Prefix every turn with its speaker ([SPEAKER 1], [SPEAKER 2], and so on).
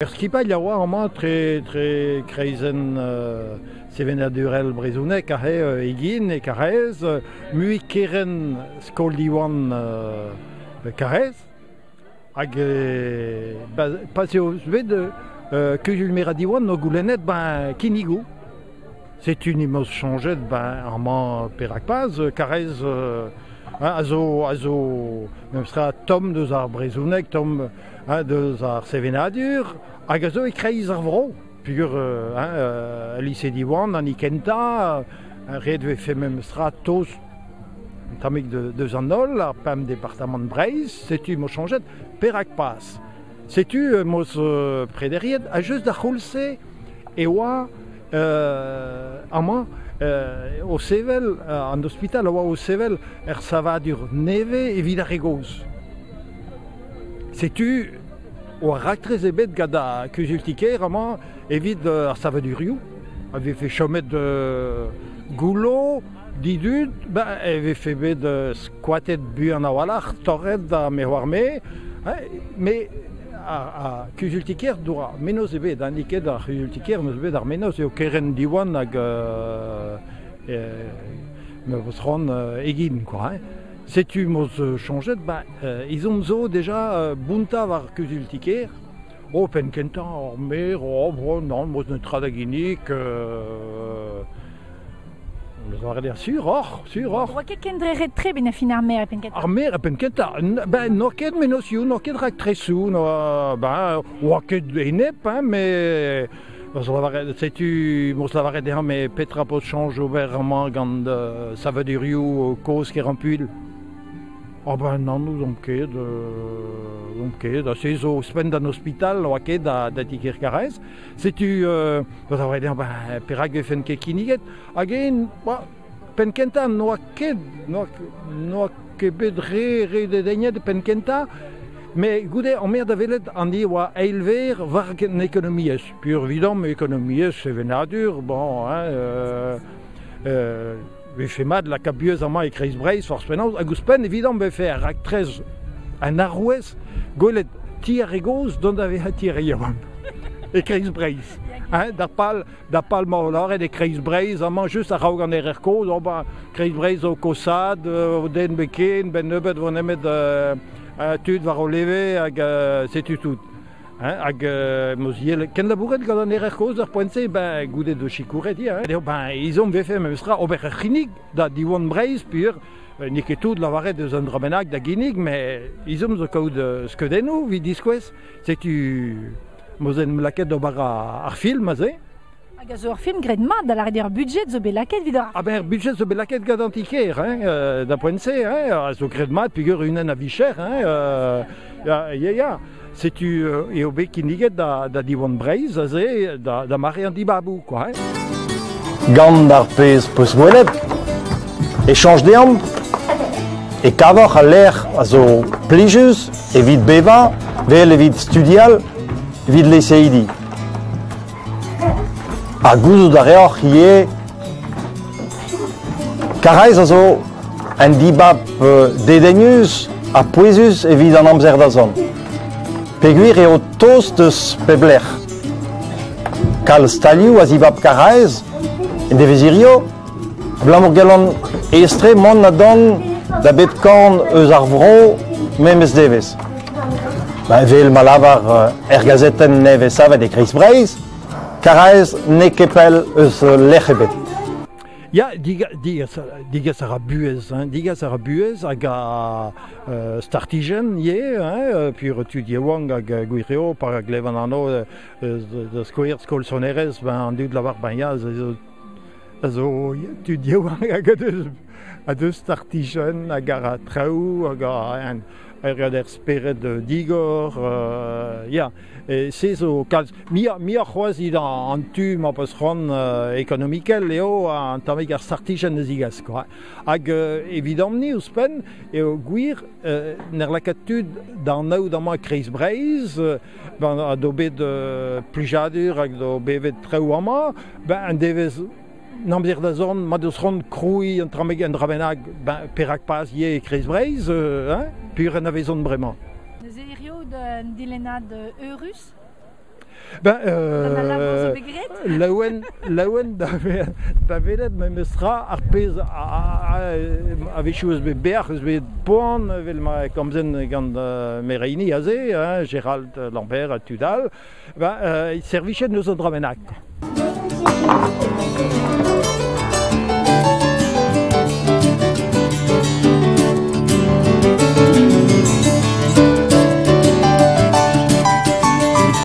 [SPEAKER 1] Ur skipailh a oa amañ tre kreizenn sevenadurel brezhonek aze Egin e Karaez, mui kerent skol Diwan Karaez. Hag pa 'z eo bet kuzul-merañ Diwan o goulennet ben kinnigoù. Setu ni 'meus soñjet ben amañ perak pas, Karaez a zo a zo memestra tomm deus ar brezhoneg, tomm deus ar sevenadur hag a zo e-kreiz ar vro peogwir al lise Diwan an hini kentañ ret e vefe memestra tost un tammig deus an holl ar pemp departamant Breizh setu 'mo soñjet perak pas setu 'm eus prederiet ha just d'ar c'houlz-se e oa amañ o sevel an ospital a oa o sevel ur savadur nevez evit ar re gozh. Setu oa raktres ebet gant ar kuzul-ti-kêr amañ evit ar savadurioù a vefe chomet goullo, didud, ben e vefe bet skwatet buan a-walc'h, torret ha me 'oar me, met ar kuzul-ti-kêr doa mennozh ebet, ha n'eo ket ar c'huzul-ti-kêr 'neus bet ar mennozh eo kerent Diwan hag me 'peus c'hoant egin kwa hein. Setu 'm eus soñjet, ben ezhomm zo deja bountañ war kuzul-ti-kêr. Oh, penn kentañ ar maer, oh, bon, non, 'm eus netra da ginnig. Lavaret sur oc'h, sur oc'h.
[SPEAKER 2] Oa ket kendrec'het-tre benn ar fin ar maer e penn kentañ.
[SPEAKER 1] Ar maer e penn kentañ, ben n'oa ket mennozhioù, n'oa ket raktresoù, n'oa ben oa ket enep, hein, mais setu 'm eus lavaret dezhañ mais petra 'po soñj ober amañ gant savadurioù kozh Kerampuilh. Ah ben nann, n'ouzomp ket, n'ouzomp ket. Ha se zo ouzhpenn d'an ospital, n'oa ket da di-kêr Karaez. Setu, da lavaret dezhañ, ben, perak e vefen ket kinniget? Hag eñ, ba, penn-kentañ n'oa ket, n'oa ket bet re re dedennet penn-kentañ, met goude an da welet an hini oa eilver war an ekonomiezh. Peurvuiañ ekonomiezh, sevenadur, bon, hein, vefe mat lakaat buhez amañ e kreiz Breizh forzh penaos, hag ouzhpenn evidon vefe ar raktres an arouez gwelet ti ar re gozh dont da vezañ ti ar re yaouank e kreiz Breizh. Hein, d'ar pal, d'ar pal ma lâret e kreiz Breizh amañ just a-raok an erer kozh, oh kreiz Breizh zo kosaat, o den beken, ben nebeut vo nemet tud war o leve hag setu tout. Hein, hag 'meus yel kenlabouret gant an erer kozh d'ar poent-se, ben goude deus sikouret ivez. Hein. Ben ezhomm 'vefe memestra ober ur c'hinnig da Diwan Breizh peogwir n'eo ket tout lavaret eus un dra bennak da ginnig, met ezhomm zo kaout skeudennoù evit diskouez. Setu 'meus en em lakaet d'ober ar film aze.
[SPEAKER 2] Hag a zo ur film graet mat, da lâret eo ar budjed zo bet lakaet evit ar...
[SPEAKER 1] Ah ben ar budjed zo bet lakaet gant an ti-kêr, hein, da poent-se, hein, a zo graet mat peogwir unan a vicher, hein, ya, ya, ya. Setu eo bet kinniget da, da Diwan Breizh aze, da, da mare an dibaboù, quoi, hein.
[SPEAKER 3] Gant ar pezh 'peus gwelet e chañj deomp e kavoc'h al lec'h a zo plijus evit bevañ, 'vel evit studial, evit liseidi. Ha gouzout a reoc'h ivez Karaez a zo un dibab dedennus ha pouezus evit an amzer da zont. Peogwir eo tost eus pep lec'h. Kalz stalioù a zibab Karaez en devez hirio abalamour gallont aes-tre mont ha dont da bep korn eus ar vro memes devezh. Ba, evel ma lavar er gazetenn nevez savet e Kreiz-Breizh, Karaez n'eo ket pell eus lec'h ebet.
[SPEAKER 1] Ya, digas a ra buhez, hein, digas a ra buhez hag a startijenn ivez, hein, puis tud yaouank hag gwir eo, pa glevan anv da skouer skol sonerezh, ben an dud lavar ben ya, a zo tud yaouank hag a deus startijenn hag a ra traoù hag a er spered digor, ya, se zo kalz. Muioc'h c'hoazh evit an tu ma peus c'hoant ekonomikel eo an tammig ar startijenn da zigas kwa. Hag evidomp-ni ouzhpenn eo gwir n'er lakaat tud da anaout amañ e-kreiz Breizh, ben d'o bet plijadur hag d'o bevet traoù amañ, ben un devezh amzer da zont, ma deus c'hoant krouiñ un tammig un dra bennak, ben perak pas ivez e-kreiz Breizh, hein, peogwir anavezont bremañ.
[SPEAKER 2] Neuze hiziv un dilennad eurus?
[SPEAKER 1] Ben,
[SPEAKER 2] Gant al labour zo bet graet?
[SPEAKER 1] Laouen, laouen da, da welet memestra ar pezh a-wechoù eus bet bec'h, eus bet poan, evel ma komzen gant Mereini aze, hein, Gérald Lambert ha tud all, ben, servichet neus un dra bennak.